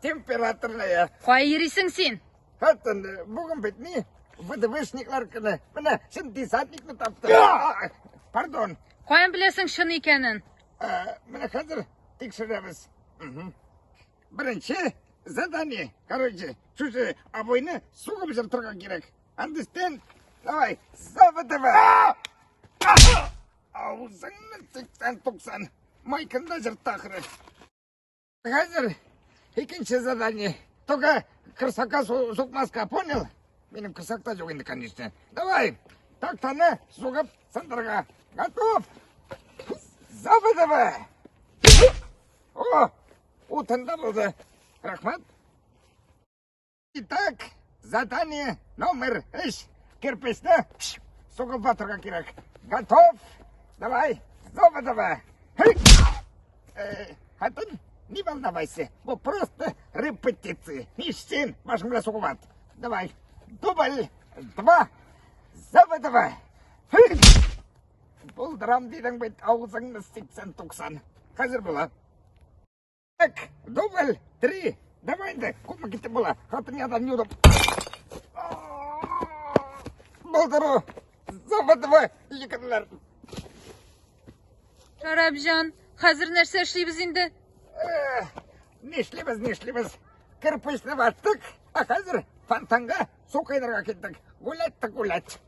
Температорная. Кая йөрисең син? Хатын, бүген бит ни? ВДВшниклар көне. Менә чын десантникны таптым. Пардон. Каян беләсең чын икәнен? Менә хәзер тикшерәбез. Беренче задание. Короче, шушы обойны сугып җыртырга кирәк. Understand? Давай, за ВДВ! Авызыңны 80-90. Майкын да җыртты ахыры. Хәзер икенче задание. Только корсакка сукмаска, понял? Минем корсак та юк инде, конечно. Давай, тактаны сугып сындырырга. Готов? За ВДВ! О, утын да булды. Рәхмәт. Итак, задание номер өч. Кирпичне сугып батырга кирәк. Готов? Давай, за ВДВ! Хатын, не волновайся. Бу просто репетиция. Ништин, башың белән сугып ат. Давай, дубль два, за ВДВ! Булдырам дидең бит, авызыңны 80-90. Хәзер була. Так, дубль три. Давай инде, күпме китеп була? Хатын ядан юдым. Булдыру. За ВДВ, егетләр. Шәрәпҗан, хәзер нәрсә эшлибез инде? Нишлибез, нишлибез? Кирпичне ваттык, ә хәзер фонтанга су кайнарга киттек. Гулять та гулять.